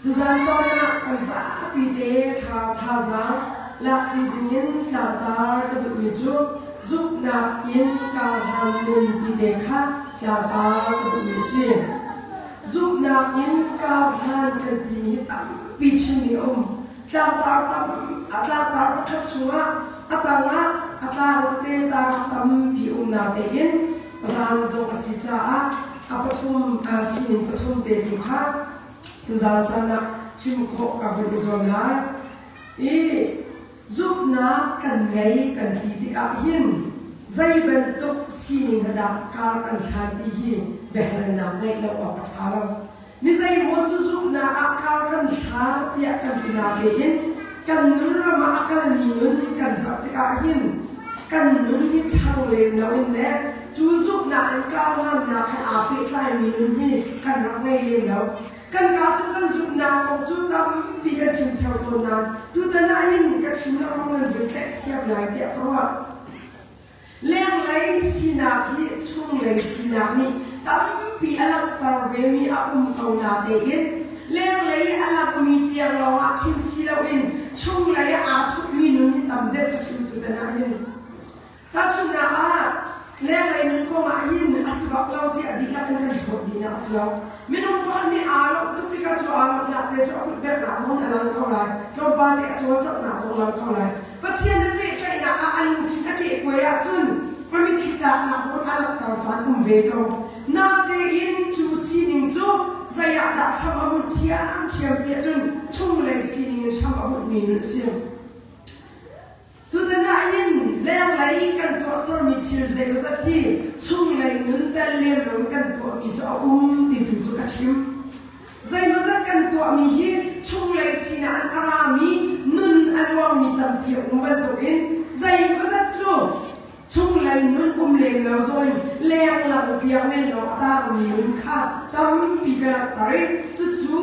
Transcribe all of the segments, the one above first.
Tuzaan caan ah kan zapi te thlarau thazaang lakṭi dingin tlangtar ka duhmi cu zumhnak in karhlan nun ti te kha tlangtar ka duhmi a si. Zumhnak in karhlan kan timi hi tampi chimmi a um. Tlangtar tam a tlangtar pakhat chungah a tangah a tlang te tar tampi um natein zan zong a si caah a pathum sining pathum te tu kha tuzaan caan ah chim khawh ka hun i zuam lai. I zumhnak kan ngei kan ti tikah hin zei bantuk sining dah kar kan hlan ti hi biahalnak ngeih lo awk a ṭha lo. Mi zeimaw cu zumhnak ah kar kan hlang tiah kan ti natein kan nun ram ah a kalmi nun kan zoh tikah hin kan nun hi ṭhang lem loin le cu zumhnak in karhlannak he aa pehtlaimi nun hi kan rak ngei lem lo. Kan kaa cu kan zumhnak kong cu tampi kan chim ṭheo tawn nain tutan ah hin ka chim lengmang nan vun tlaih thiam lai tiah ka ruah. Lenglei sinak hi chunglei sinak nih tampi a langhter vemi a um ko natein lenglei a langmi tiang lawngah khin si loin chunglei ah aa thupmi nun hi tam deuh ka chim tutan ah hin. Tahchunhnak ah, lenglei nun kong ah hin a si bak lo tiah dihlak in kan hlawt dihnak a si lo. Minung pakhat nih aa lawmh tuk tikah cu aa lawmhnak te cu a kut berhnak zong in a lang ko lai, tlawmpal te a cawlcanghnak zong a lang ko lai. Pathian in pehtlaihnak ah a lungthin a kehkuai ahcun a mitthli tlaknak zong a langhter caan um ve ko. Natein cu sining cu zei ah dah hram a bunh ṭhiamṭhiam tiah cun chunglei sining in hram a bunhmi nun a si. Tutan ah hin lenglei kan tuahsermi thil zeimawzat hi chunglei nun tel lem lo in kan tuahmi cu a um ti tu cu ka chim. Zeimawzat kan tuahmi hi chunglei sinah an a rami nun a luangmi tampi a um bantukin zeimawzat cu chunglei nun um lem lo zong lenglang tiang men lawng a tangmi nun kha tampi ka langhter i cucu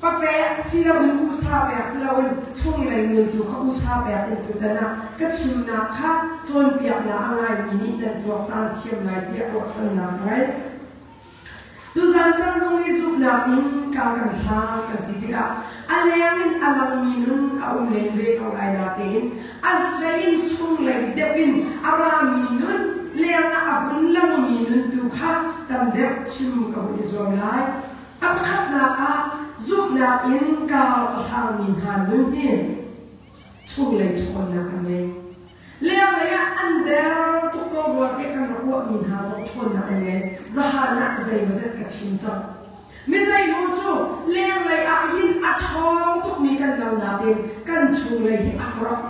papek si loin usa pek si loin chunglei nun tu kha usa pek in tutan ah ka chimnak kha cawnpiaknak a ngaimi nih nan tuaktan thiam lai tiah ruahchannak ka ngei. Tuzaan caan zong i zumhnak in kar kan hlang kan ti tikah a leng in a langmi nun a um len ve ko lai natein a hlei in chunglei deuh in a rami nun leng ah a hun langmi nun tu kha tam deuh chim ka hun i zuam lai. A pakhatnak ah zumhnak in kar a hlangmi hna nun hi chunglei ṭhawnnak an ngei. Lenglei ah an der tuk ko rua tiah kan rak ruahmi hna zong ṭhawnnak an ngei. Zahan ah zeimawzet ka chim cang. Mi zeimaw cu lenglei ah hin a ṭhawng tukmi kan lo nain kan chunglei hi a rawk.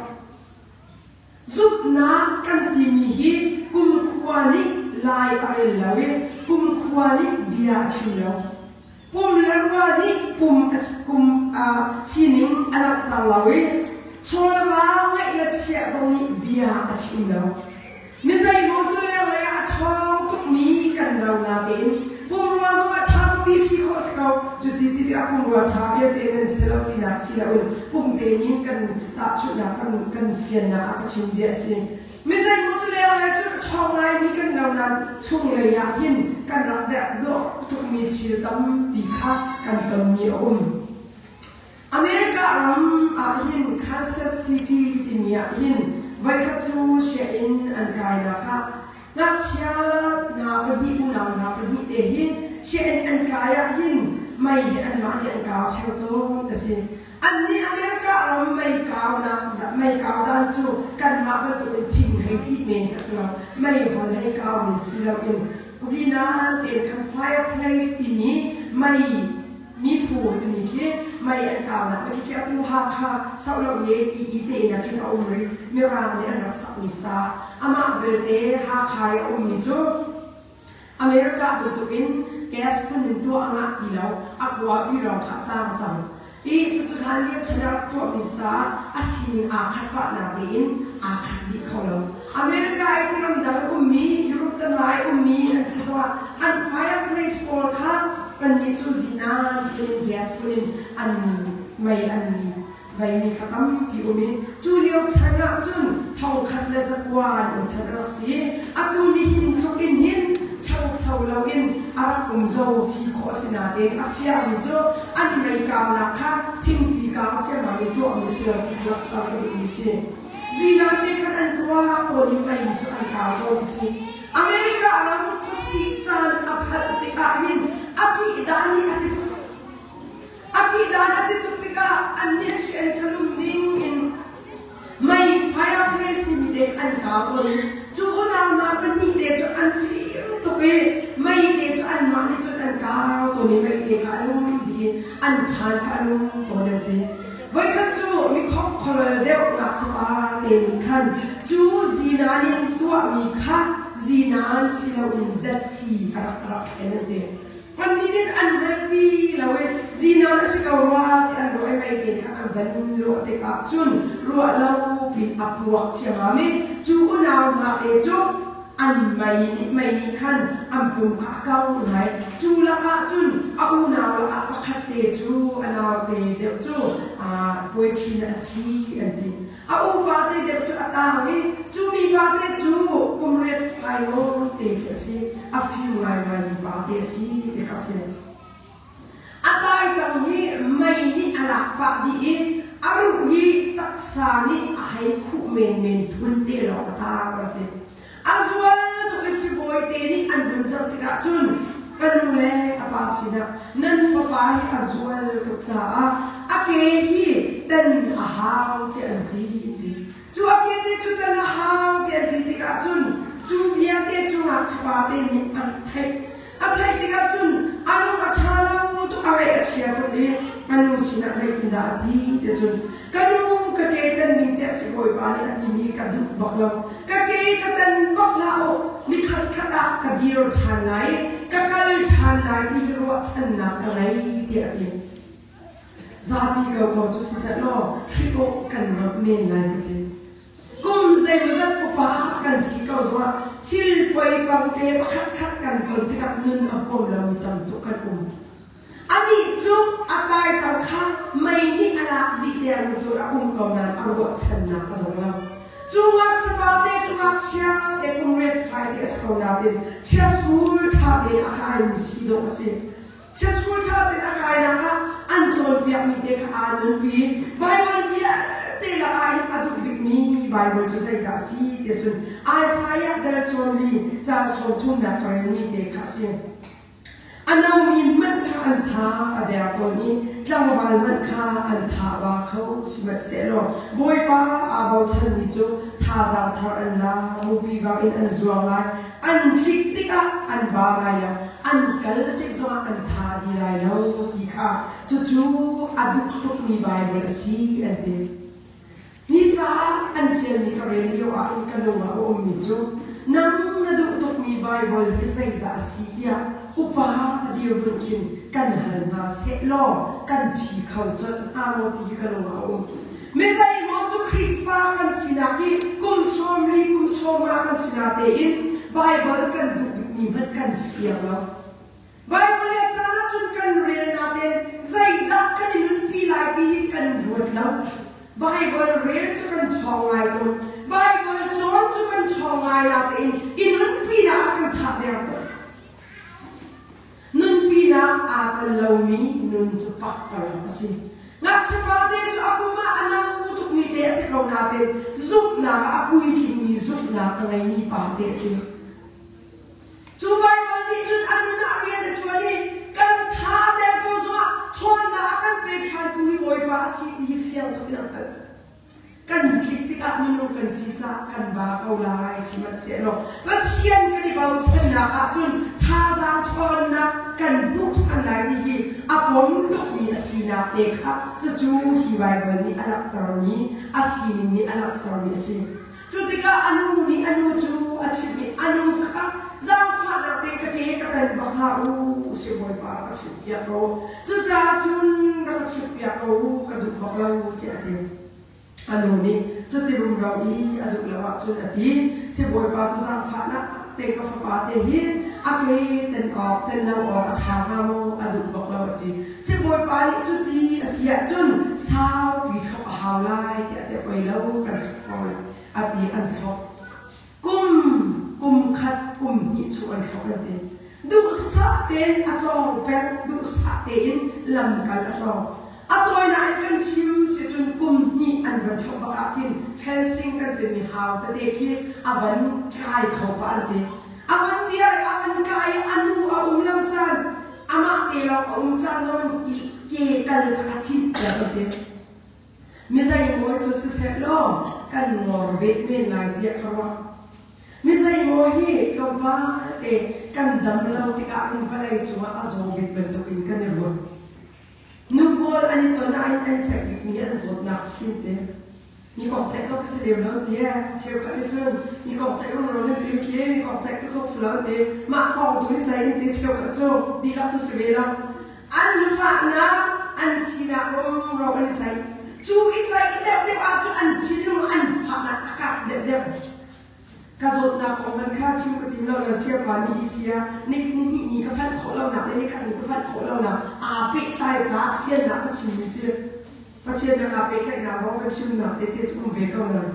Zumhnak kan timi hi kumkhua nih lai a rel lo i kumkhua nih bia a chim lo. Pum le rua nih pum kum sining a langhter lo i chawleva ngeih le chiah zong nih bia a chim lo. Mi zeimaw cu lenglei ah a ṭhawng tukmi kan lo natein pumrua zong a ṭha tukmi si khawh si ko. Cuti ti tikah pumrua ṭha vialte nan si lo tinak si loin pumte ning kan tahchunhnak kan kan fiannak ah ka chim bia a si. Mi zeimaw cu lenglei cu a ṭhawng ngaimi kan lo nain chunglei ah hin kan rak derh dawh tukmi thil tampi kha kan tonmi a um. America ram ah hin Kansas City timi ah hin voikhat cu sianginn an kainak ah ngakchia hna pahnih unau hna pahnih te hi sianginn an kai ah hin mei hi anmah nih an kau ṭheo tawn a si. Annih America ram mei kaunak mei kau dan cu kanmah bantukin thing hei ti men kha si lo mei hol hei kau men si loin zinan tein khan fireplace timi mei miphu timi khi mei an kaunak khi khi atu Hakha saulo ye ti i te in ah khin a um rih Mirang nih an rak sakmi sa amah belte Hakha i a ummi cu America bantukin gas phun in tuah a ngah ti lo a kua pi lawng kha a tang cang i cucu hlan lio chan ah rak tuahmi sa a sining aa khat pah nak tein aa khat dih kho lo America i ramdang i ummi Europe te hna i ummi an si zongah an fireplace pawl kha kannih cu zinan phun in gas phun in an mei an veimi kha tampi um i cu lio chan ah cun thongkhat le zakua an um chan a rak si. Atu nihin tluk in hin ṭhangcho loin a rak um zong si khawh a si nain a fiangmi cu an An mei kaunak kha thingpi kau ciammam in tuahmi a si lo ti kha langhter ka duhmi a si. Zinan te khan an tuah tawn i mei cu an kau tawn a si. America ram khuasih caan a phanh tikah hin a kih-dan nih a ti tuk. A kih-dan a ti tuk tikah annih a si an thalum ding in mei fireplace timi te an kau tawn i cu unau hna pahnih te cu an fim tuk i mei te cu anmah nih cun an kau tawn i mei te kha a lum dih i an khaan kha a lum tawn an ti. Voikhat cu mikhok khuaral deuh ngakchiapa te nih khan cu zinan in tuahmi kha zinan si loin datsi a rak rak thlen an ti. Annih nih an hngal ti lo i zinan a si ko rua ti an ruah i meite kha an van luah tikah cun ruah lo pin a puak ciammam i cu unau hna te cu an mei nih mei nih khan an pum kha a kau ngai. Cu lakah cun a unau lakah pakhat te cu a naute deuh cu puaichin a thi an ti. A upa te deuh cu a tang i cu mipa te cu kum riat fai nawn te khi a si. A fim ngaingaimi pa te a si ti kha a si. A taitang hi mei nih a lak pah dih i a ruh hi taksa nih a hei khuh menmen phun te lawng a taang an ti. A zual tuk i sibawi te nih an vun zoh tikah cun ka nu le a pa sinah nan fapa hi a zual tuk caah a ke hi tan a hau tiah an ti an ti. Cu a ke te cu tan a hau tiah an ti tikah cun cu bia te cu ngakchiapa te nih an theih. A theih tikah cun a lung a ṭha lo tuk, a ngaih a chia tuk i a nu sinah zeitindah a ti ti cun ka nu ka ke tan ding tiah sibawipa nih a timi ka duh bak lo. Ka ke ka tan bak hlah u, nikhat khat ah ka dir ṭhan lai, ka kal ṭhan lai ti hi ruahchannak ka ngei tiah a ti. Zapi ko ko cu siseh law hri awh kan ngamh men lai ka ti. Kum zeimawzat upa kan si ko zongah thil poipang te pakhatkhat kan ton tikah nun a huam lomi tam tuk kan um. Anih cu a taitang kha mei nih a lak dih dengmi tu a um ko nain a ruahchannak a dong lo. Cu ngakchia te cu ngakchia te kum riat fai te a si ko nain chia school ṭha tein a kaimi si dawh a si. Chia school ṭha tein a kainak ah an cawnpiakmi te kha aa nunpi. Baibal vialte lakah hin a duh bikmi Baibal cu zeidah a si ti cun Isaiah dal 40 caang 30nak ka relmi te kha a si. A nomi hmanh kha an tha a der tawn i tlangval hmanh kha an tha a ba kho. Sihmanhsehlaw Bawipa aa bochanmi cu thazaang thar an la, mupi bangin an zuang lai. An tlik tikah an ba lai lo, an kal tik zongah an tha di lai lo ti kha cucu a duh tukmi Baibal a si an ti. Mi caah an ṭialmi ka rel lio ah hin ka lung ah a ummi cu nang na duh tukmi Baibal hi zeidah a si tiah upa dirhmun khin kan hal hna sehlaw kan phi kho colh hnga maw ti hi ka lung ah a um. Mi zeimaw cu Khrihfa kan sinak hi kum 40 kum 50 kan sinak tein Baibal kan duh bikmi hmanh kan fiang lo. Baibal le caan ahcun kan rel nain zeidah kan i nunpi lai ti hi kan ruat lo. Baibal rel cu kan ṭhawng ngai tawn. Baibal cawn cu kan ṭhawng ngai natein i nunpinak ah kan thah der tawn. Nunpinak aa tel lomi nun cu pakpalawng a si. Ngakchia te cu a kum ah a no tukmi te a si ko nain zumhnak ah a puitlingmi zumhnak a ngeimi pa te a si. Cu Baibal nih cun a nun ah rian a ṭuan i kan tha tertu zongah ṭhawnnak a kan pe ṭhantu hi Bawipa a si ti hi fiang tuk in a hngalh. Kan tlik tikah minung kan si caah kan ba ko lai sihmanhsehlaw Pathian kan i bochannak ahcun thazaang ṭhawnnak kan hmuh ṭhan lai ti hi a pom tukmi a sinak te kha cucu hi Baibal nih a langhtermi a sining nih a langhtermi a si. Cu tikah a nu nih a nu cu a chimh i a nu kha zaangfahnak te ka ke ka tan bak hlah u sibawipa ka chimhpiak ko. Cucaah cun rak ka chimhpiak ko u ka duh bak lo tiah a ti. A nu nih cuti rumro i a duh lo ahcun a ti. Sibawipa cu zaangfahnak te ka fapa te hi a ke ten awk ten lo awk a ṭha hnga maw a duh bak lo a ti. Sibawipa nih cuti a si ahcun saupi thlop a hau lai tiah a ti oi lo kan thlop ko a ti an thlop. Kum kum khat kum hnih chung an thlop an ti. Duhsah tein a cawng peng, duhsah tein lamkal a cawng. A tawinak in kan chim si cun kum hnih an van ṭhoh bak ah khin fencing kan timi hau tete khi a van kai kho pah an ti. A van dir i a van kai i a nu a um lo caan, amah te lawng a um caan zong in ke kal kha a cit ter an ti. Mizeimaw cu siseh law kan ngawr beh men lai tiah ka ruah. Mizeimaw hi tlawmpal te kan dam lo tikah hin vawlei cungah a zaw bik bantukin kan i ruat. Nu pawl an i ton ah hin an i ceih bikmi an zawtnak sin te. Mi kong ceih tlok si lem lo ti cheukhat nih cun mi kong ceih rumro nan tim khi mi kong ceih tuk si lo ti mah kong tu ni ceih in ti cheukhat cu dihlak cu si ve lo. An lufahnak an sinak rumro an i ceih. Cu i ceih deuhdeuh ahcun an thinlung an fahnak a karh deuhdeuh. Ka zawtnak kong hmanh kha chim ka tim lo na siapa nih hi sia ni ni ni ka phanh khawh lonak le nikhat ni ka phanh khawh lonak aa pehtlai caah fiannak ka chimmi si. Pathian nak aa pehtlaihnak zong kan chimnak tete cu um ve ko nan.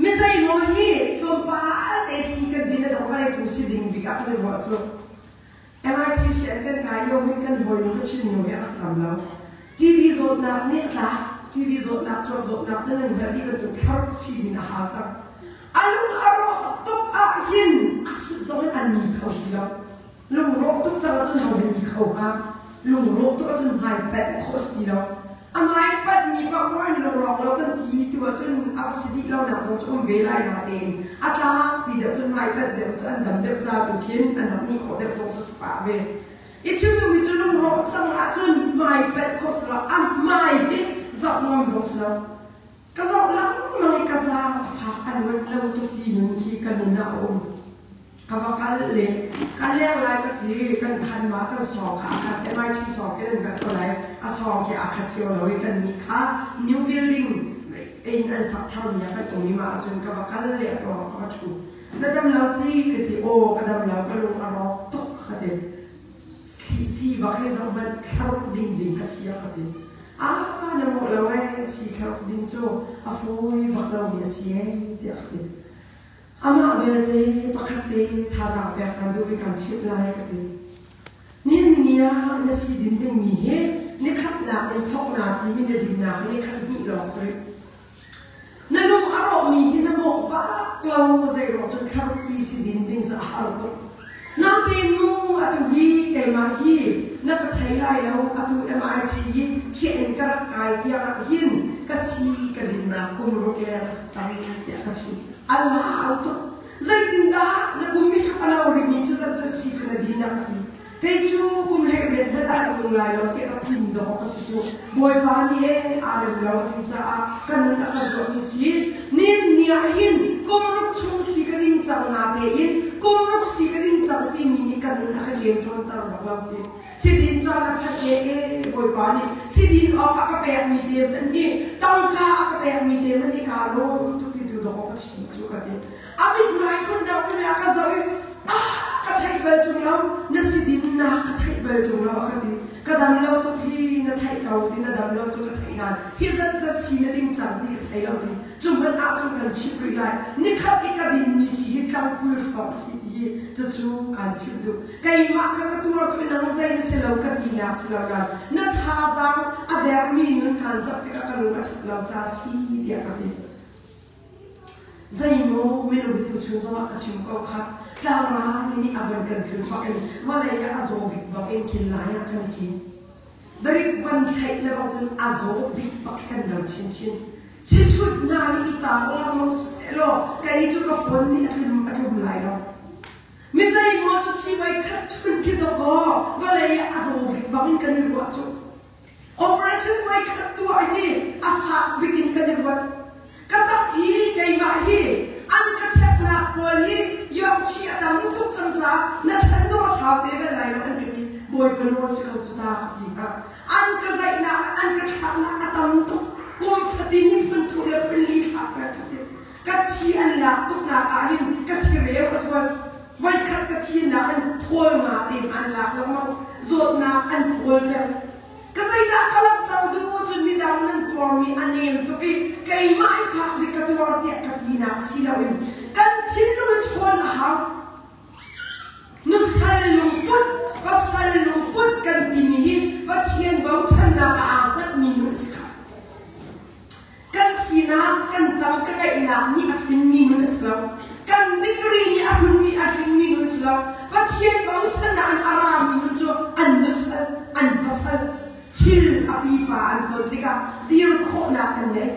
Mi zeimaw hi tlawmpal te si kan din a dong vawlei cung si ding bik ah kan i ruah cu. MIT si an kan kai lio hin kan hawinu ka chim nu hi a rak tam lo. TV zawtnak nih a tlak. TV zawtnak cuap zawtnak cu nan hngalh dih bantuk thlaruk si din a hau cang. A lung a rawh tuk ah hin a thut zong in an ni kho ti lo. Lungrawh tuk cang ahcun ho ni kho hnga? Lungrawh tuk ahcun hmai panh khawh si ti lo. A hmai panhmi paoh in lungrawk lo kan ti tu ahcun a va si dih lonak zong cu um ve lai natein a tlangpi deuh cun hmai panh deuh cu an dam deuh ca tu khin an rak ni khawh deuh zong cu si pah ve. I chim duhmi cu lungrawh cang ahcun hmai panh khawh si lo, a hmai hi zoh ngam zong si lo. Ka zoh lengmang i ka zaang a fak an uat lo tuk ti nun khi ka nun ah a um. Ka va kal le ka leng lai ka ti kan khan ma kan sawng kha a khat MIT sawng khi nan hngalh ko lai a sawng khi aa khat cio lo i kan nih kha new building in an sak thar mi ah kan um i mah ahcun ka va kal le a tuah ka va ṭhu na dam lo ti ka ti aw ka dam lo ka lung a rawk tuk ka ti si bak he zoh hmanh thlaruk ding ding ka si a ka ti ah na mawh lo ee si thlaruk ding cu a fawi bak lo mi a si ee tiah ka ti Amah belte pakhat te thazaang pek kan duh i kan chimh lai ka ti. Nihin ni ah na si din dingmi hi nikhatnak in thawk na timi na dinnak hi nikhat hnih lawng si rih. Na lung a rawhmi hi na mawh bak lo zeiruang cun thlarukpi si din ding cu a har tuk. Natein mu atu hi keimah hi na ka thei lai lo atu MIT sianginn ka rak kai tiang ah hin ka si ka dinnak kum ruk le ka si cang tiah ka chim. A lau tuk. Zeitindah na kum mi tluk a lo rihmi cu zat zat si cu na din a ka ti. Kei cu kum hlei rian hmanh a rak nung lai lo tiah rak timi dawh ka si cu. Bawipa nih ee aa rem lo a ti caah ka nun a ka zuahmi si. Nin ni ah hin kum ruk chung si ka ding cang na tein kum ruk si ka ding cang timi nih ka nun a ka ṭemṭawnter bak lo ti. Sidin caan a phanh e ee Bawipa nih sidin awk a ka pekmi te hmanh hi tangka a ka pekmi te hmanh hi kaa lawm tuk ti tu dawh ka chim cu ka ti. A mithmai phun deuh in a ka zoh i ah ka theih bal ṭung lo na sidin na ka theih bal ṭung lo a ka ti. Ka dam lo tuk hi na theih ko ti na dam lo cu ka theih nain hi zat zat si na ding cang ti ka thei lo ti cu hmanh ah cun kan chimh rih lai nikhat i ka dinmi si hi tlangkul hrawng si ti hi cucu kaan chimh duh keimah kha ka tuar ko nang zei na si lo ka tinak si lo nain na thazaang a dermi nun kaan zoh tikah ka lung a ṭhat lo ca si tiah ka ti. Zeimaw minung hi tuchun zongah ka chim ko kha tlangra nih a van kan tlun bak in vawlei ah a zaw bik bak in khin lai ah kan i ṭin. Darik van thlaih le bang cun a zaw bik bak kan lo chinchin. Sichut hna hi i taang lengmang siseh law kei cu ka phone nih a tlum a tlum lai lo. Mi zeimaw cu si voi khat chun khi dawkaw vawlei ah a zaw bik bang in kan i ruah cu. Operation voi khat tuah hi a fak bik in kan i ruat. Ka tak hi keimah hi an ka cheknak pawl hi yongchi a tam tuk cang caah na chan zong a sau te bal lai lo an ka ti. Bawipa nawl si ko cu ta ka ti hna. An ka zaihnak an ka thlaknak a tam tuk. Kum fatin hi phun thum le phun li thlak pek ka si. Ka thi an lak tuknak ah hin ka thireu a zual. Voikhat ka thinak in thawl nga tein an lak lengmang. Zawtnak an kawl peng. Ka zeidah ka langhter duh cun midang nan tuarmi a nem tuk i keimah i fak bik ka tuar tiah ka tinak si loin kan thinlung i ṭhawn a hau. Nusal. kan tangka ngeihnak nih a hrinmi nun a si lo. Kan degree nih a hunmi a hrinmi nun a si lo. Pathian bochannak in a rami nun cu an nusal, an pasal, thil a pipa an ton tikah dir khawhnak an ngei.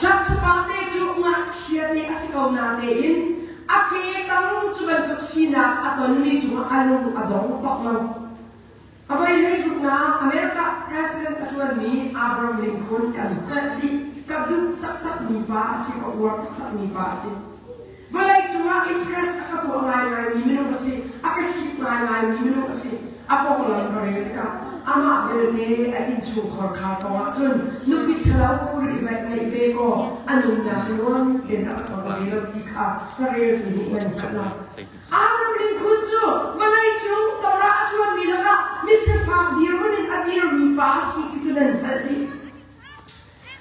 Ngakchiapa te cu ngakchia te a si ko natein a ke tang cu bantuk sinak a tonmi cungah a lung a dong bak lo. A voilei ruknak America President a ṭuanmi Abraham Lincoln kan hngalh dih. Ka duh taktakmi pa a si, ka uar taktakmi pa a si. Vawleicung ah impress a ka tuah ngaingaimi minung a si, a ka hip ngaingaimi minung a si. A konglam ka rel tikah amah belte a innchungkhar kha kong ahcun nupi ṭhalo rih ngeih ve kaw a nunnak nuam tein a rak tong ve lo ti kha careltu nih nan hngalh lai. Abraham Lincoln cu vawleicung Torah a ṭuanmi lakah misifak dirhmun in a dirmi pa a si ti cu nan hngalh dih.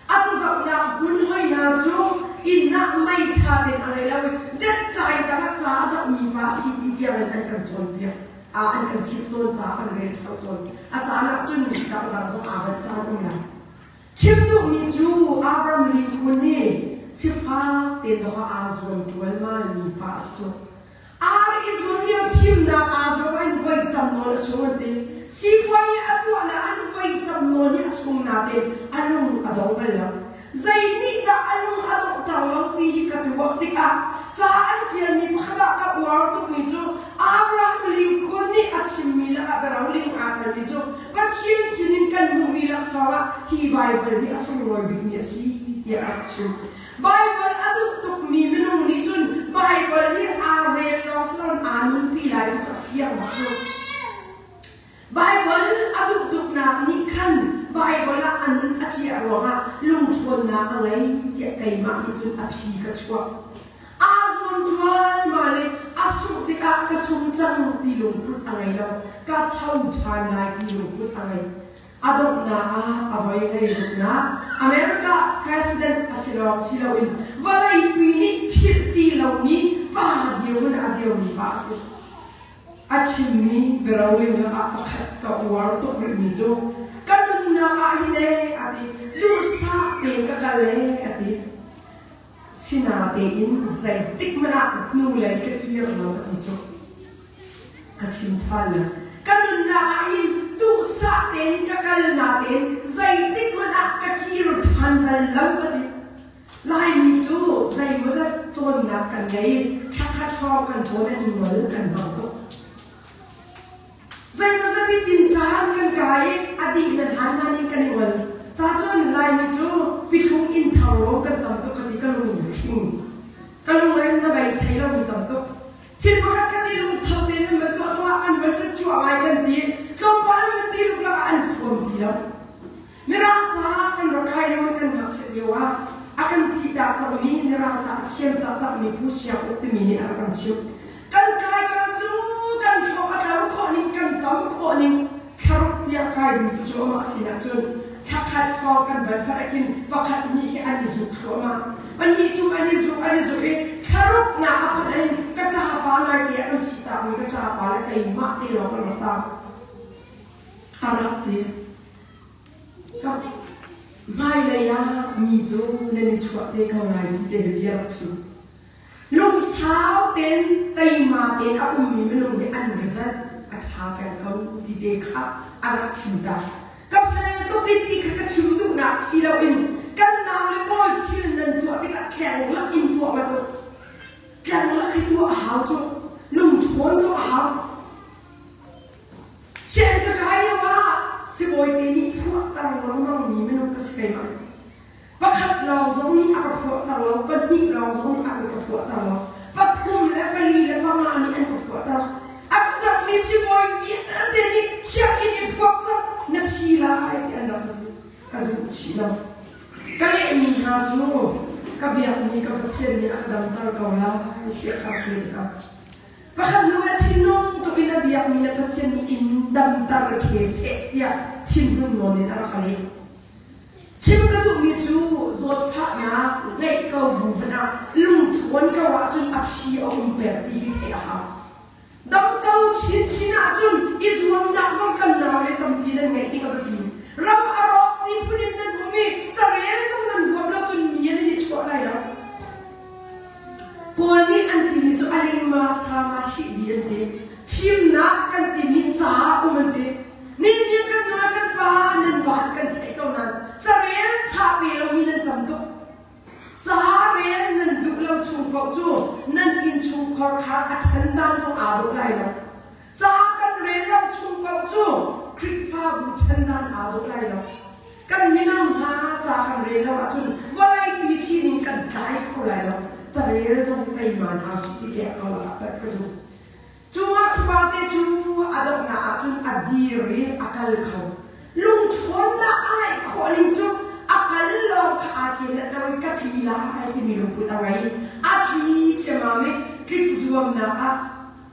A cazohnak hmun hoi hna cu inn ah mei ṭha tein a ngei lo i ṭetṭai tangah ca a zohmi pa a si ti tiang in an kan cawnpiak. An kan chimh tawn ca kan rel ṭheo tawn. A caan ah cun dangdang zong aa vat caan um lai. Chim duhmi cu Abraham Lincoln nih sifak tein dawh aa zuam ṭualmalmi pa a si cu. Ar i zuam lio thimnak aa zuam an voi tam nawn a sung an ti. Sipuai i a tuahnak an voi tam nawn i a sung natein a lung a dong bal lo. Zei nih dah a lung a donghter lo ti hi ka tuak tikah ca an ṭialmi pakhat ah ka uar tukmi cu Abraham Lincoln nih a chimmi lakah biaroling aa telmi cu Pathian sinin kan hmuhmi laksawng ah hi Baibal hi a sunglawi bikmi a si tiah a rak chim. Baibal a duh tukmi minung nih cun Baibal hi aa rel lawng si loin aa nunpi lai ti cu a fiang bak cu. Baibal a duh tuknak nih khan Baibal ah a nun a ciah ruangah lungṭhawnnak a ngei tiah keimah nih cun a phi ka chuah. Aa zuam ṭualmal le a sungh tikah ka sung cang ti lungput a ngei lo, ka tho ṭhan lai ti lungput a ngei. A donghnak ah a voi hleiruknak America President a si lawng si loin vawleipi nih philh ti lomi pa dirhmun a dirmi pa a si. A chimmi biaroling lakah pakhat ka uar tuk rihmi cu ka nunnak ah hin ee a ti duhsah tein ka kal ee a ti. Sinatein zeitik hmanh ah hnulei ka kir lo a ti cu. Ka chim ṭhan lo. Ka nunnak ah hin duhsah tein ka kal natein zeitik hmanh ah ka kir ṭhan bal lo a ti. Laimi cu zeimawzat cawnnak kan ngei i thlakhat hrawng kan cawn an i ngol kan hmang tuk. Zeimawzat i tinṭan kan kai i a dih nan han han in kan i ngol. Ca cun Laimi cu pithlung inn tharo kan tam tuk ka ti ka lung thing. Ka lung in na beisei lomi tam tuk. Thil pakhat khat i lungtho tein an van tuah zongah an van ṭhat ngai kan ti. Tlawmpal an van ti luklak ah an thuam ti lo. Mirang ca kan rak kai lio in kan ngakchiat lio ah a kan thihtak cangmi Mirang ca a thiam taktakmi Pu Siang Uk timi nih a rak kan chimh. Kan kai ka cu kan hlawh a tlo khawh ning kan tam khawh ning thlaruk tiah kai ding si cu amah sinah cun thlakhat hrawng kan van phanh ahkhin pakhat hnih khi an i zuk thluahmah pahnih thum an i zuk an i zuk i thlaruk nak a phanh ahhin ka ṭapa ngai te ah kan chihtakmi ka ṭapa le keimah te lawng kan rak tang a rak ti ka hmailei ah mi cu nan i chuah te ko lai ti te bia rak chim Lungsau tein teima tein a ummi minung nih an result a ṭha peng ko ti te kha a rak chim ta. Ka fel tuk in ti kha ka chim duhnak si loin kan nau le pawl thil nan tuah tikah tleng lak in tuah ngat u. Tleng lak hi tuah a hau cu. Lungṭhawn cu a hau. Sian ka kai lio ah sibawi te nih phuahter lengmang mi minung ka si keimah. Pakhat lawng zong nih a ka phuahter lo, pahnih lawng zong nih an ka phuahter lo, pathum le pali le panga nih an ka phuahter. A ka zohmi sibawi vialte nih sianginn i phuak cang na thi lai ti an rak ka ti. Ka duh chih lo. Ka lehmi hna cu ka biakmi ka Pathian nih a ka damter ko lai tiah ka rak leh hna. Pakhat nu ah thinlung tuk in a biakmi na Pathian nih in damter khe seh tiah thinhun nawn in a rak ka leh. Chim ka duhmi cu zawtfahnak ngeih ko bu hmanh ah lungṭhawn ko ahcun a phi a um peng ti hi theih a hau. Dam ko chinchin ahcun i zuamnak zong kan naule tampi nan ngeih ding a biapi. Ram a rawk miphun in nan um i carel zong nan huam lo cun mi dawh lai lo. Ca kan rel lo chung paoh cu Khrihfabu ṭhandan aa dawh lai lo. Kan mino hna ca kan rel lo ahcun vawleipi sining kan tlai kho lai lo. Carel zong teima hna usih ti tiah ka langhter ka duh. Cu ngakchia te cu a donghnak ahcun a dir i a kal kho. Lungṭhawnnak a ngeih khawh ning cu a kal lawng kha aa cenet lo i ka tli lai timi lungput a ngei. A tli ciammam i tlik zuamnak ah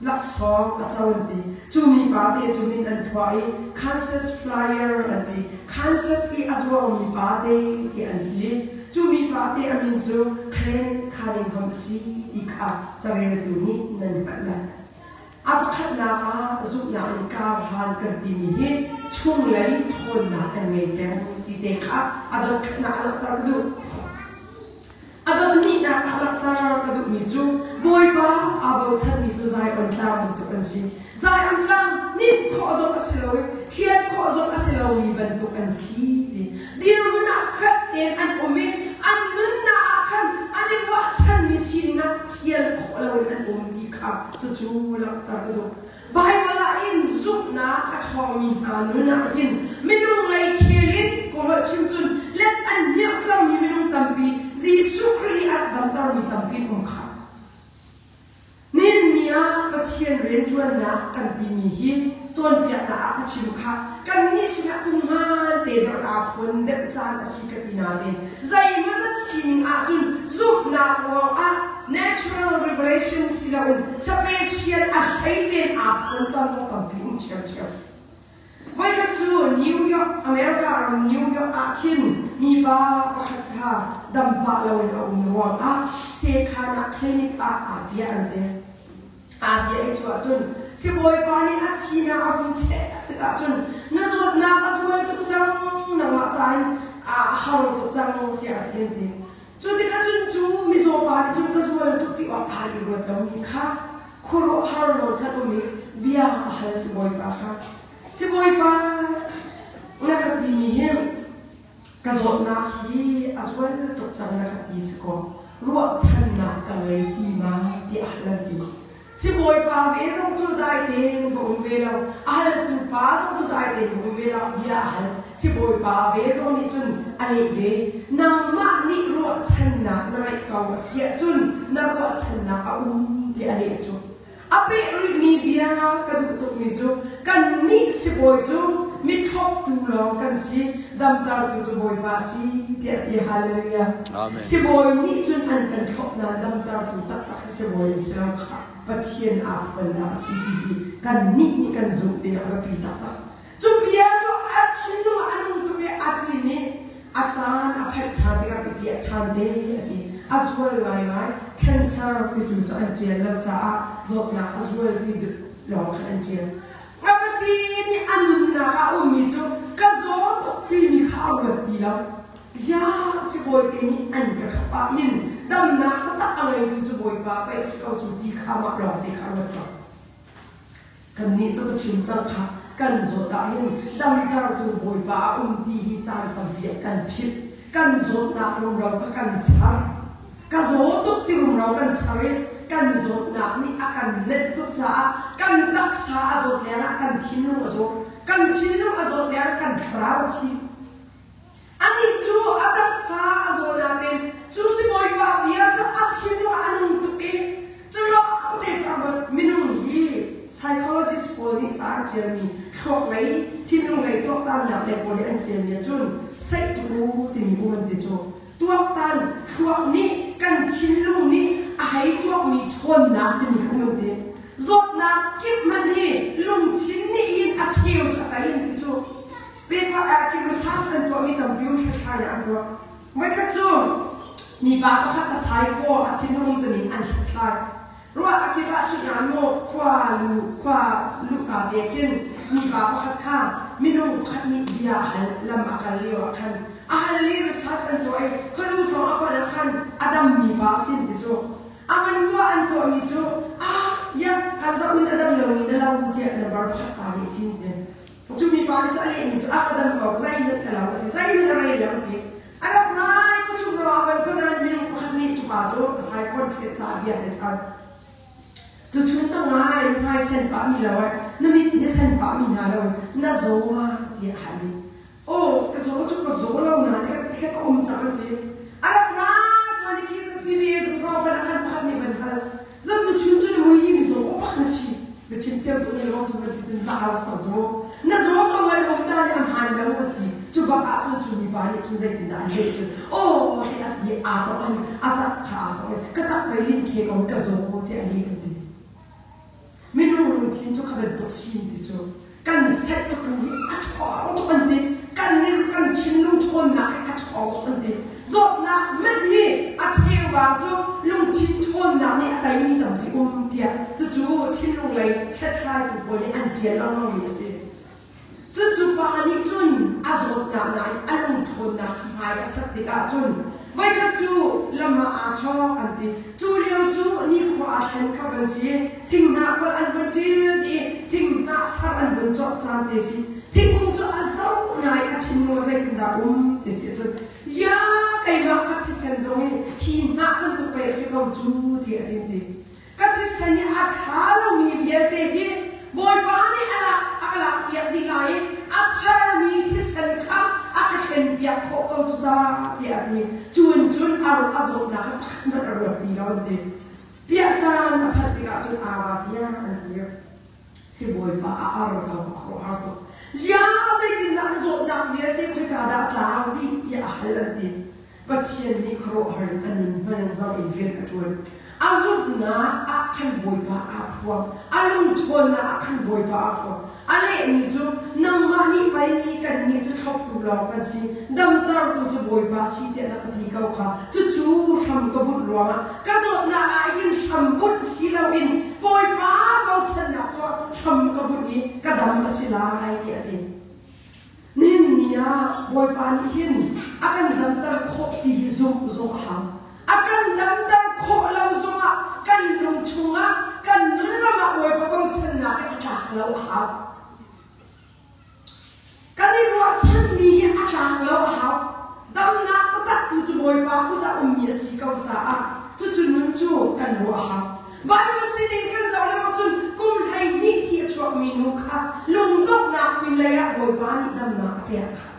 laksawng a co an ti. Cu mipa te cu min an phuah i Kansas Flyer an ti. Kansas i a zuangmi pa te ti an ti. Cu mipa te a min cu Glenn Cunningham si ti kha careltu nih nan hngalh lai. A pakhatnak ah zumhnak in karhlan kan timi hi chunglei ṭhawnnak kan ngei peng ti te kha a dotkhatnak a langhter ka duh. A dothnihnak a langhter ka duhmi cu Bawipa aa bochanmi cu Zion tlang bantuk an si. Zion tlang nih khawh zong a si lo i ṭhial khawh zong a si lomi bantuk an si ti. Dirhmun ah fek tein an um i an nunnak ah khan an i ruahchanmi sining ah ṭhial khawh loin an um ti kha cucu langhter ka duh. Baibal ah hin zumhnak a ṭhawngmi hna nun ah hin minung lei khel in kawlholh chim cun let an hniang cangmi minung tampi Jesuh Khrih nih a rak damtermi tampi um kha. Nihin ni ah Pathian rianṭuannak kan timi hi cawnpiaknak ah ka chim kha kannih sinah pumhmaan te deuh aa phuan deuh caan a si ka ti nain zeimawzat sining ahcun zumhnak ruangah natural revelation si loin special a hlei tein aa phuan caan zong tampi um ṭhiamṭhiam. Voikhat cu New York, America ram New York ah khin mipa pakhat kha dam pah loin a um ruangah sekhan ah clinic ah aa piah an ti. Aa piah i cu ahcun sibawipa nih a thinak a hun cheh tikah cun na zawtnak a zual tuk cang nangmah ca in a har tuk cang tiah a ti an ti. Cu tikah cun cu mizaw pa nih cun ka zual tuk ti awk aa i ruat lomi kha khuaruahhar nawn khan um i bia a hal sibawipa kha. Sibawipa na ka timi hi ka zawtnak hi a zual tuk cang na ka ti si kaw ruahchannak ka ngei ti ma tiah a hal an ti. Sibawipa ve zong cu dai tein va um ve lo. A haltu pa zong cu dai tein va um ve lo. Bia a hal. Sibawipa ve zong nih cun a leh ve. Nangmah nih ruahchannak na ngeih ko a si ahcun na ruahchannak a um tiah a leh cu. A peh rihmi bia ka duh tukmi cu kannih sibawi cu mithlawptu lawng kan si, damtertu cu Bawipa a si tiah a ti. Hallelujah. Amen. Sibawi nih cun an kan thlawp nain damtertu taktak hi sibawi an si lo kha Pathian aa phuan dah a si ti hi kannih nih kan zumh ding a biapi taktak. Cu bia cu a thinlung ah a nung tuk i a ṭin i a caan a phaih ṭhan tikah ka piah ṭhan te a ti. A zual ngaingai. Cancer pitu cu an ṭial lo caah zawtnak a zual ti lawng khan an ṭial. A va ṭin i a nunnak ah a ummi cu ka zaw tuk timi kha a ruat ti lo. Ya sibawi te nih an ka thlop ah hin damnak taktak a ngeitu cu Bawipa pei a si ko cu ti kha amah lawng te kha a ruat cang. Kannih cu ka chim cang kha kan zawt ahhin damtertu Bawipa a um ti hi caan tampi ah kan philh. Kan zawtnak rumro kha kan char. Ka zaw tuk ti rumro kan char i kan zawtnak nih a kan nenh tuk caah kan taksa a zawt lengah kan thinlung a zaw. Kan thinlung a zawt lengah kan thlarau a thi. Anih cu a taksa a zaw nain cu sibawipa bia cu a thinlung a nung tuk i cu lawngte cu a ruat. Minung hi psychologist pawl nih ca an ṭialmi thluak lei, thinlung lei tuaktannak lei pawl nih an ṭialmi ahcun seihṭu timi um an ti cu. Tuaktan thluak nih kan thinlung nih a hei tuakmi ṭhawnnak timi kha um an ti. Zawtnak kip hmanh hi lungthin nih hin a cheu cu a tei an ti cu. Paper ah khin research an tuahmi tampi um hlathlai an tuah. Voikhat cu mipa pakhat a sai kaw a thinlung tuning an hlathlai. Ruah a kip ah chun maw khua lu khua luka te khin mipa pakhat kha minung pakhat nih bia a hal lam a kal lio ah khan a hal i research an tuah i khualu hrawng a panh ah khan a dammi pa sin ti cu a man tuah an tuahmi cu ah ya kan za un a dam lomi na lo tiah number pakhat pa nih chin ti Cu mipa nih cu a lehmi cu a ka dam ko, zeihmanh ka lo a ti, zeihmanh a rei lo a ti. A rak ngai khuachung ro ah van phun ah minung pakhat nih cu pa cu a saikon ṭhiat caah bia an chan. Tuchun na ngai na hmai sen pah mi lo ai na mit na sen pah mi hna lo na zaw ma tiah a hal i aw ka zaw cu ka zaw lo na ti ka ka um cang an ti. A rak ra chuan i khi cu PBA zung hrawng ban a khan pakhat nih van hal. Lo tuchun cu na mui hi mizaw pak na si. Na chim thiam tuk ni lawng cu van ti cun va au sang cu. Na zaw ko an um ta nih a hmaan lo a ti. Cu bak ah cun cu mipa nih cun zeitindah an leh cun aw ti a ti aa tawh an a tak kha aa tawh i ka tak pei hin khe ko ka zaw ko tiah a leh an ti. Minung lungthin cu kha bantuk sin ti cu kan set tuk hi a ṭhawng tuk an ti. Kan nih kan thinlung ṭhawnnak hi a ṭhawng tuk an ti. Zawtnak hmanh hi a cheubang cu lungthin ṭhawnnak nih a teimi tampi um tiah cucu thinlung lei hlathlaitu pawl nih an ṭial lengmangmi a si. Cucu pa nih cun a zawtnak nain a lungṭhawnnak hmai a sak tikah cun voikhat cu lam ah aa chawk an ti. Cu lio cu nikhua aa thlen kho kan si. Thinghnah kol an vun ṭil dih i thinghnah thar an vun cawh caan te si. Thingkung cu a zoh ngai a thinlung ah zeitindah um ti si ahcun ya keimah ka thisen zong hi hi hnah bantuk pei a si ko cu ti a tin ti. Ka thisen hi a ṭha lomi vialte hi Bawipa nih a lak a ka lakpiak dih lai i a tharmi thisen kha a ka thlenpiak khawh ko cu ta tiah a ti. Cun cun a a zawtnak kha pakhat hmanh a ruat ti lo an ti. Piah caan a phanh tikah cun aa va bia an ti. Sibawipa a ar ko a khuaruahhar tuk. Ziah zeitindah na zawtnak vialte khoika dah a tlau dih tiah a hal an ti. Pathian nih khuaruahhar in a nun hmanhmang in rian a ṭuan. A zumhnak ah khan Bawipa aa phuang. A lungṭhawnnak ah khan Bawipa aa phuang. A lehmi cu nangmah nih pei kannih cu thloptu lawng kan si, damtertu cu Bawipa si tiah na ka ti ko kha. Cucu hram ka bunh ruangah ka zawtnak ah hin hram bunh si loin Bawipa bochannak tuah hram ka bunh i ka dam a si lai tiah a ti. Nihin ni ah Bawipa nih hin a kan damter khawh ti hi zumh zong a hau. A kan damter khawh lo zongah kan lung chungah kan nun ram ah Bawipa bochannak hi a tlak lo a hau. Kan i ruahchanmi hi a tlak lo a hau. Damnak taktak tu cu Bawipa kut ah ummi a si ko caah cucu nun cu kan ruah a hau. Bible sining kan zoh lengmang cun kum 12 thi a chuakmi nu kha lungdonghnak pinlei ah Bawipa nih damnak a pek kha.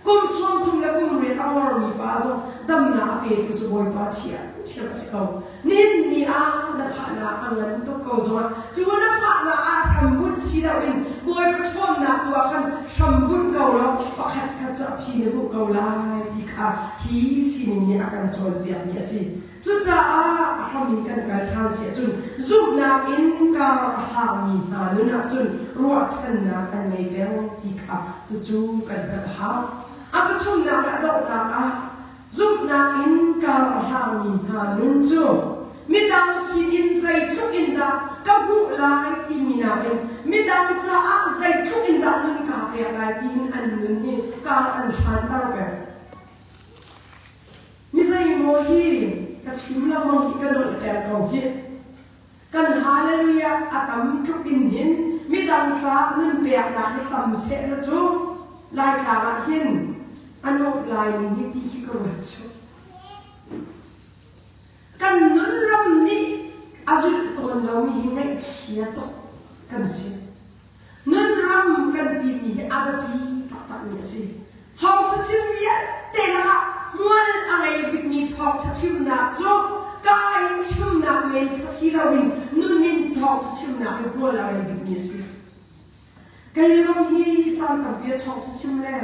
Kum 30 le kum riat a ngormi pa zong damnak a petu cu Bawipa ṭhiamṭhiam a si ko. Nihin ni ah na fahnak a ngan tuk ko zongah cu na fahnak ah hrambunh si loin Bawipa ṭhawnnak tu ah khan hrambunh ko law pakhat khat cu a phi na hmuh ko lai ti kha hi sining nih a kan cawnpiakmi a si. Cucaah a hram in kan kal ṭhan si ahcun zumhnak in kar a hlangmi hna nun ahcun ruahchannak an ngei peng ti kha cucu kan hngalh a hau. A pathumnak le a donghnak ah zumhnak in kar a hlangmi hna nun cu midang sinin zeitluk in dah ka hmuh lai timi nakin midang caah zeitluk in dah nun kaa pek lai tiin an nun hi kar an hlanter peng. Mi zeimaw hi ka chim lengmang hi ka nolh peng ko hih. Kan hallelujah a tam tluk in hin midang caah nun peknak hi tam seh na cu Laitlang ah hin a nuamh lai ning hi ti hi ka ruat cu. Kan nun ram nih a zulh tawn lomi hi ngaihchia tuk kan si. Nunram kan timi hi a biapi taktakmi a si. Thawngṭha chim vialte lakah hmual a ngei bikmi thawngṭha chimnak cu kaa in chimnak men kha si loin nun in thawngṭha chimnak hi hmual a ngei bikmi a si. Kei lawng hi caan tampi a thawngṭha chim le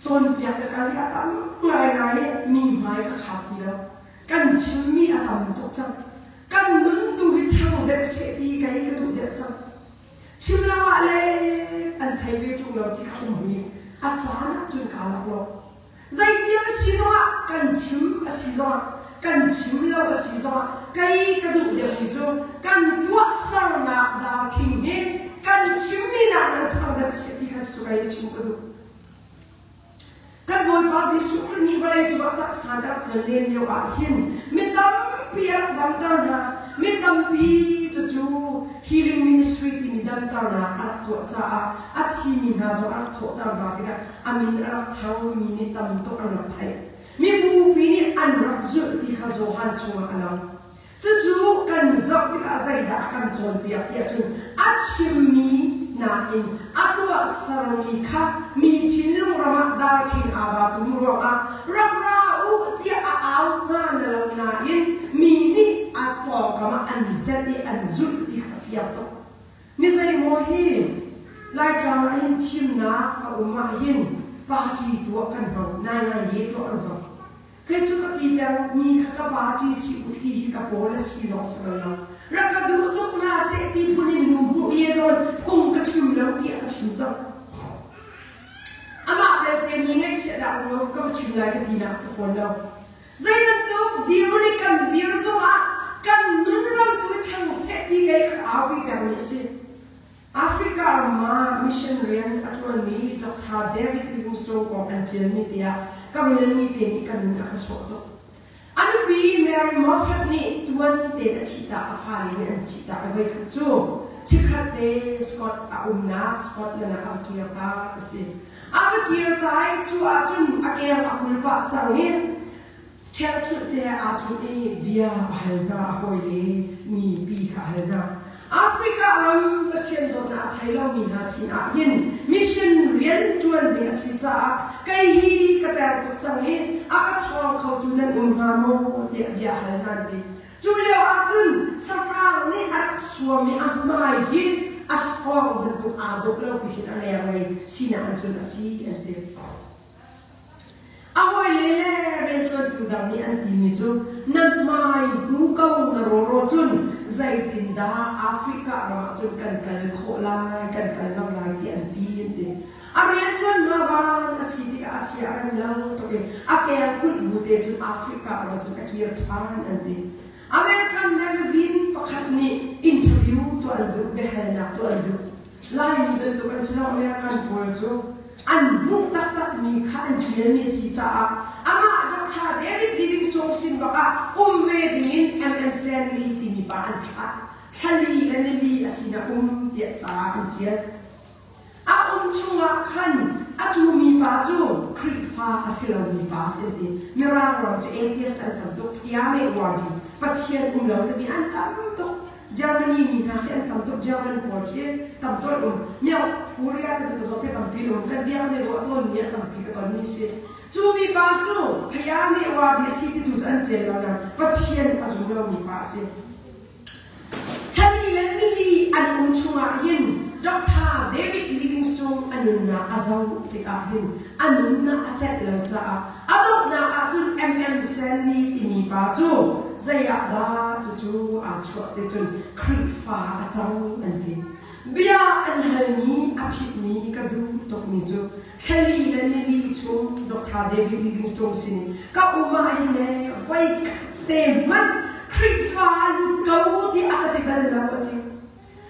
cawnpiak ka kal hi a tam ngaingai i mi hmai ka khap ti lo. Kan chimmi a tam tuk cang. Kan nun tu hi thang deuh seh ti kei ka duh deuh cang. Chim lo ah le an thei ve ṭung lo ti kha um hi a caan ah cun kaa lak lo. Zeitiang a si zongah kan chim a si zongah kan chim lo a si zongah kei ka duh deuhmi cu kan tuahsernak darkhing hi kan chimmi nak in thang deuh seh ti kha cu kei chim ka duh. Kan Bawipa Jesuh Khrih nih vawlei cungah taksa in a rak tlon len lio ah hin mi tampi a rak damter hna. Mi tampi cucu healing ministry timi damternak a rak tuah caah a thimi hna zong a rak thawhter hna tikah a min a rak thangmi nih tam tuk an rak theih. Mibupi nih an rak zulh ti kha Johan chungah a lang. Cucu kan zoh tikah zeidah a kan cawnpiak tiah cun a chimmi nakin a tuahsermi kha mi thinlung ram ah darkhing aa va tum ruangah rak ra u tiah a au hna na lo nain mi nih a pawngkam ah an zelh i an zulh ti kha a fiang tuk. Mi zeimaw hi Laitlang ah hin thimnak a um ah hin party tuah kan hmang, nai ngai ye tuah kan hmang. Kei cu ka ti peng mi kha ka party si u ti hi ka policy zong si bal lo. Rak ka duh tuk hna seh ti phun in nu hmuh ye zawn phung ka chim lo tiah ka chim cang. Amah belte mi ngaihchiah dah um lo ka va chim lai ka ti nak si fawn lo. Zei bantuk dirhmun i kan dir zongah kan nun ram tu thang seh ti kei ka aupi peng mi a si. Africa ram ah mission rian a ṭuanmi Dr. David Livingstone kong an ṭialmi tiah ka relmi te nih ka nun a ka sawh tuk. A nupi Mary Moffat nih tuan tein a thihtak a fale nih an thihtak i voikhat cu chikkhat te Scott a umnak Scotland ah a va kir ta a si. A va kir ta i cu ahcun a keng a kul pah cang i ṭhelhṭhulh te aa ṭhut i bia a hal hna a hawile mipi kha a hal hna. Africa ram Pathian dawtnak a thei lomi hna sinah hin mission rian ṭuan ding a si caah kei hi ka ter tuk cang i a ka chawng khotu nan um hnga maw tiah bia a hal hna an ti. Cu lio ahcun sahrang nih a rak suam i a hmai hi a sawng bantuk aa dawh lo pi hin a lenglei sinak in cun a si an ti. A hawile le rianṭuantu dang nih an timi cu na hmai hnu ko na rawraw cun zeitindah Africa ram ah cun kan kal khawh lai, kan kal ngam lai ti an ti an ti. A rianṭuan hna van a si tikah a sia a rem lo tuk i a keng kulh bu te cun Africa ram ah cun a kir ṭhan an ti. American magazine pakhat nih interview tuah an duh, biahalnak tuah an duh. Laimi bantuk an si lo American pawl cu an hmuh taktakmi kha an ṭialmi a si caah amah Doctor David Livingstone sin bak ah um ve dingin MM Stanley timi pa an thlah. Thlali le nili a sinah um tiah ca an ṭial. A um chungah khan a cumi pa cu Khrihfa a si lomi pa a si an ti. Mirang ram cu atheist an tam tuk, Yahweh Wadi, Pathian um lo timi an tam tuk. Germany mi hna khi an tam tuk German pawl khi tam tuk um miau Korea te bantuk zong khi tampi um kan biak ne ruah tawn mi a tampi ka ton mi si cu mi pa cu phaya me wa di si ti tu cu an ṭial lo na Pathian a zum lo mi pa a si Thani le nili an um chungah hin Dr. David Livingstone a nunnak a zoh tikah hin a nunnak a celh lo caah a donghnak ah cun MM Stanley timi pa cu zei ah dah cucu aa chuah ti cun Khrihfa a cang an ti. Bia an halmi a phitmi ka duh tukmi cu thlali le nili chung Dr. David Livingstone sin ka um ah hin le voi te hmanh Khrihfa lut ko ti a ka ti bal lo a ti.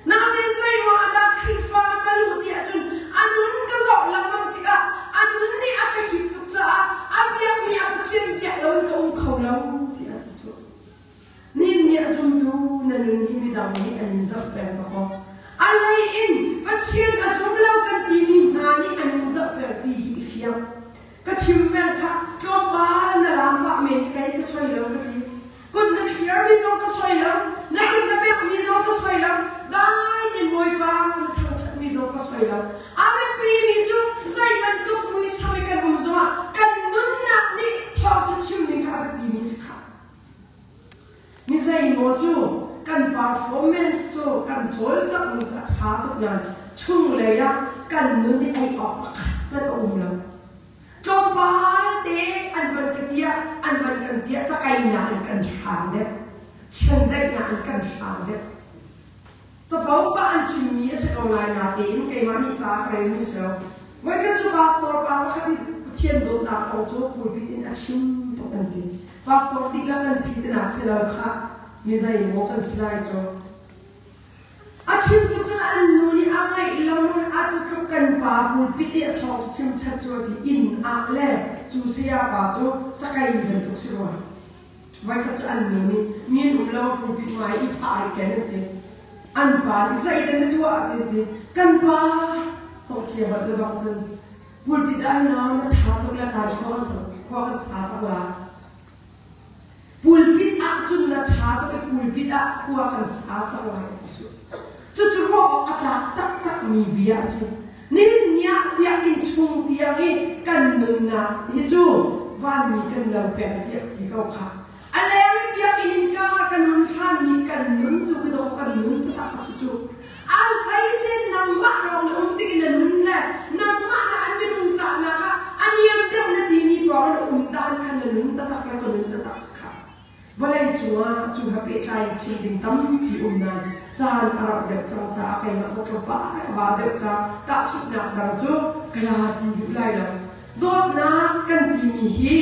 Nain zeiruang ah dah Khrihfa ka luh ti ahcun a nun ka zoh lengmang tikah a nun nih a ka hip tuk caah a biakmi a Pathian biak loin ka um kho lo ti a ti cu. Nin nih a zumtu na nun hi midang nih an in zoh peng tuk awk. A lei in Pathian a zum lo kan timi hna nih an in zoh peng ti hi i fiang. Ka chim peng kha tlawmpal na laam pah men kei ka soi lo ka ti. Kut na thliarmi zong ka soi lo, na kut na pekmi zong ka soi lo, dai tein Bawipa na thangṭhatmi zong ka soi lo. A biapimi cu zei bantuk muisam i kan um zongah kan nunnak nih thawngṭha chim ding kha a biapimi si khah. Mi zeimaw cu kan performance cu kan cawlcangh ning cu a ṭha tuk nain chunglei ah kan nun i ei awk pakhat hmanh a um lo. Tlawmpal te an van ka tiah an van kan tiah cakeinak in kan hrang deuh. Chiandeihnak in kan hrang deuh. Capo pa an chimmi a si ko lai natein keimah nih ca ka relmi si lo. Voikhat cu pastor pa pakhat nih Pathian dawtnak kong cu pulpit in a chim tuk an ti. Pastor dihlak kan si tinak si lo khah mi zeimaw kan si lai cu. A chim tuk cun an nu nih a ngaih lengmang a cu tluk kan pa pulpit i a thawng cu chim ṭhat cu a ti inn ah le cu saya pa cu cakei bantuk si rua. Voikhat cu an nu nih min um lo pulpit hmai i phah ri ken an ti. An pa nih zeidah na tuah ti an ti. Kan pa cawhchia holh le bang cun pulpit ah na na ṭha tuk le kan khua kan sa khua kan sa cang la. Pulpit ah ahcun na ṭha tuk i pulpit ah khua kan sa cang lai ti cu. Cucu ruah awk a tlak taktakmi bia a si. Nihin ni ah biakinn chung tiang i kan nunnak hi cu vanmi kan lo peng tiah ti ko kha. A leng i biakinn in ka kan hun hlanmi kan nun tu khi dawh kan nun taktak a si cu. An hleice nangmah lawng na um tik in na nun le nangmah na an minung tahnak ah a niam deuh na timi pawng in um dan khan na nun taktak le ka nun taktak si kha. Vawlei cungah cu he pehtlai in chim ding tampi um nain caan a rauh deuh cang caah keimah zong ka ba ka ba deuh caah tahchunhnak dang cu ka la ti duh lai lo. Dawtnak kan timi hi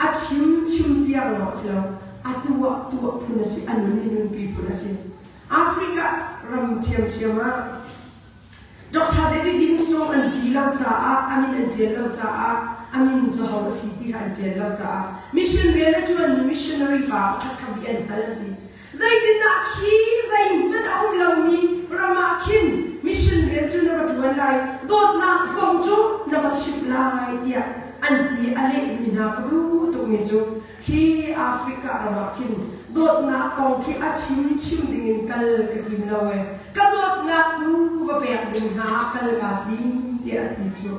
a chim chim tiang lawng a si lo, a tuah tuah phun a si, a nun i nunpi phun a si. Africa ram ṭhiamṭhiam ah Doctor David Livingstone an ti lo caah a min an ṭial lo caah a min cu ho a si ti kha an ṭial lo caah mission rian a ṭuanmi missionary pa pakhat kha bia an hal an ti. Zeitindah khi zeihmanh a um lomi ram ah khin mission rian cu na va ṭuan lai, dawtnak kong cu na va chimh lai tiah an ti a lehmi hna ka duh tukmi cu Khi Africa ram ah khin dawtnak kong khi a chim chim dingin kal ka tim lo ee. Ka dawtnak tu va pek ding hna ah kal kaa tim tiah a ti cu.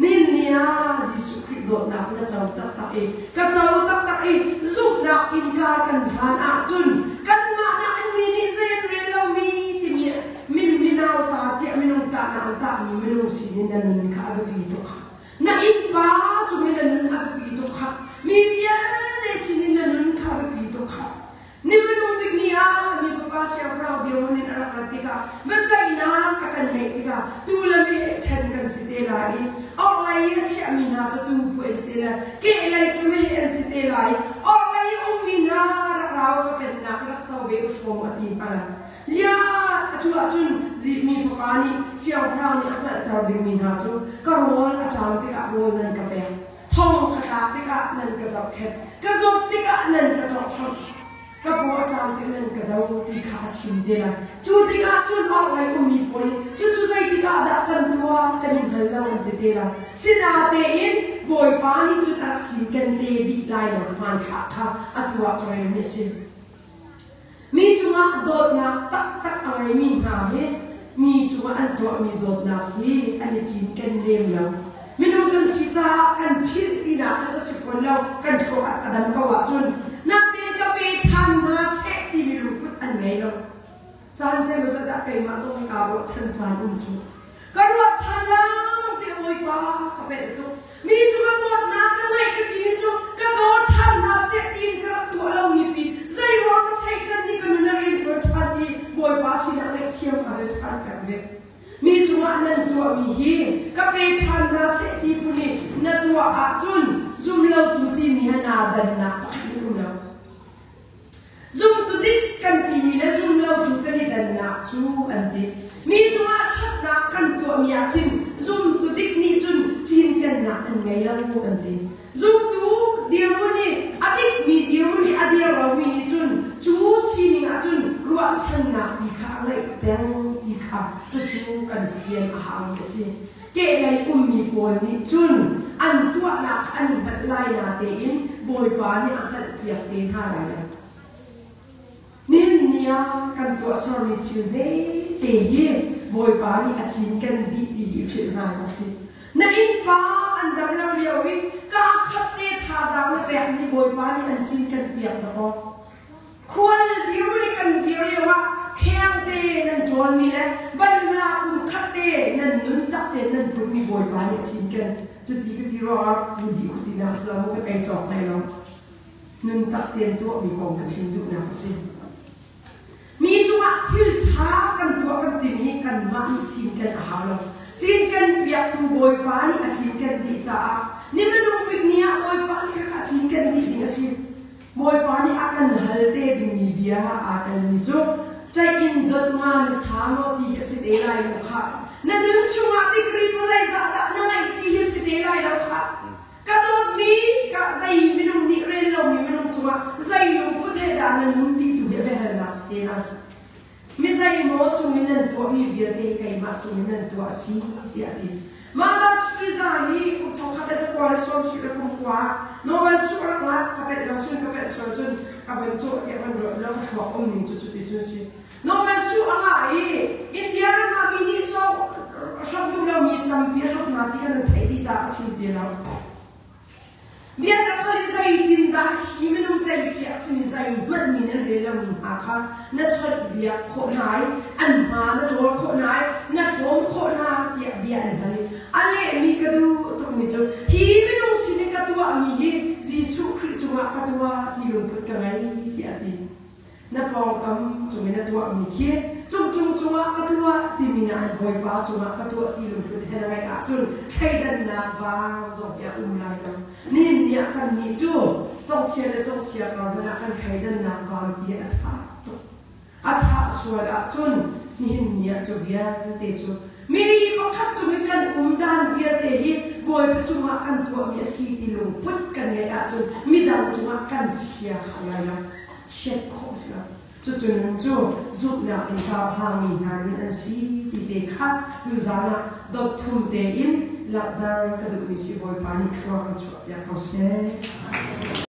Nihin ni ah Jesuh Khrih dawtnak na co taktak i ka co taktak i zumhnak innka kan hlan ahcun kanmah nak in mi nih zei an rel lomi timi min minau ta tiah minung tahnak an tahmi minung sinin na nun kha a biapi tuk. Na innpa cungin na nun a biapi tuk khah. Mi vialte sinin na nun kha a biapi tuk khah. Ni minung bik ni ah mi fapa siangpahrang dirhmun in a rak rat tikah biaceihnak a kan ngeih tikah tu le meh ṭhen kan si te lai i orhlei i a chiahmi hna cu tuu phu an si te lai, kehlei cu meh an si te lai i orhlei i ummi hna rak ra u ka pennak rak co ve u hrawm a ti hna lai. Ziah atu ahcun zikmi fapa nih siangpahrang nih a hngalhter dingmi hna cu ka rawl a ṭam tikah rawl nan ka pek, thong ka tlak tikah nan ka zohkhenh, ka zawt tikah nan ka cawhhramh, ka paw a ṭam tikah nan ka zo ti kha a chim te lai. Cu tikah cun orhlei ummi pawl nih cucu zeitik ah dah kan tuah kan i hngal lo an ti te lai. Sinatein Bawipa nih cun a rak cinken te dih lainak hmanthlak kha atu ah ka relmi a si. Mi cungah dawtnak taktak a ngeimi hna hi mi cungah an tuahmi dawtnak hi an i cinken lem lo. Minung kan si caah kan philh tinak kha cu a si fawn lo, kan thluak a dam ko ahcun. Natin ka pe ṭhan hna seh timi lungput an ngei lo. Caan zeimawzat ah keimah zong kaa ruahchan caan um cu. Ka ruahchan lengmang ti Bawipa ka pelh tuk. Mi cu ka dawtnak ka ngeih ka timi cu ka daw ṭhan hna seh tiin ka rak tuah lomi pi zeiruang ka Satan nih ka nun a rianṭuan ṭhan ti Bawipa sinah ngaihthiam ka hal ṭhan peng ve. Mi cungah nan tuahmi hi ka pe ṭhan hna seh ti phun i na tuah ahcun zumlotu timi he naa dannak pakhat in um lo. Zumtu dik kan timi le zumlotu kan i dannak cu an ti. Mi cungah ṭhatnak kan tuahmi ah khin zumtu dik nih cun cinkennak an ngei lo an ti. Zumtu dirhmun i a dikmi dirhmun i a dir lomi nih cun cu sining ah cun ruahchannak pi kha a ngeih peng ti kha cucu kan fian a haumi a si. Kehlei ummi pawl nih cun an tuahnak an hngalh lai natein Bawipa nih a hngalhpiak te hna lai lo. Nihin ni ah kan tuahsermi thil te hi Bawipa nih a cinken dih ti hi philh hna u sih. Na innpa an dam lo lio i kaa khat te thazaang na pekmi Bawipa nih an cinken piak dakaw. Khual dirhmun i kan dir lio ah khengte nan ṭawnmi le banhla pum khat te nan nun tak tein nan putmi Bawipa nih a cinken. Cuti ka ti ruangah nu dih khuti nak si lo mu ka kei cawk hlei lo. Nun tak tein tuahmi kong ka chim duhnak a si. Mi cungah thil ṭha kan tuah kan timi kanmah nih cinken a hau lo. Cinken piaktu Bawipa nih a cinken dih caah ni minung bik ni ah Bawipa nih khakha cinken dih ding a si. Bawipa nih a kan hal te dingmi bia aa telmi cu ṭaih in dot ma na sa maw ti hi a si te lai lo khah. Na nun chungah tikri zeizah dah na ngeih ti hi si te lai lo khah. Ka dawtmi ka zei minung nih rel lomi minung cungah zei lungput he dah na nun ti tu hi a biahalnak si te lai. Mi zeimaw cungin nan tuahmi vialte keimah cungin nan tuah a si tiah a ti. Mah Teresa hi kum 1919 ah Nobel. Normal su rak nga ka pet lo sun ka pet sual cun ka van cawh tiah van ruat lo ka thluak um ning cu cuti cun si. Normal su a ngah i India ram ah mi nih cawk hram duh lo mi tampi a hlawt na ti kan nan theih dih caah ka chim ti lo. Biaknak kha le zeitindah hi minung tleifiak simi zeihmanh mi nan rel lomi hna kha na chawnh biak khawh hna i an hma na ṭawl khawh hna i na hlawm khawh hna tiah bia an hal i a lehmi ka duh tukmi cu hi minung sin i ka tuahmi hi Jesuh Khrih cungah ka tuah ti lungput ka ngei tiah a ti. Na pawngkam cung i na tuahmi khi cungcung cungah ka tuah timi na an bawipa cungah ka tuah ti lungput he na ngeih ahcun thleidannak vaang zong hi a um lai lo. Nihin ni ah kannih cu congchia le congchia kar hmanh ah kan thleidannak vaangpi a chah tuk. A chah sual ahcun nihin ni ah cu vialte cu mi pakhat cung i kan um dan vialte hi Bawipa cungah kan tuahmi a si ti lungput kan ngeih ahcun midang cungah kan chia kho lai lo. Chiat khawh si lo. Cucu nun cu zumhnak in hlauhlangmi hna nih an si ti te kha tuzaan ah dot thum tein langhter ka duhmi si Bawipa nih thlua kan chuahpiak ko seh.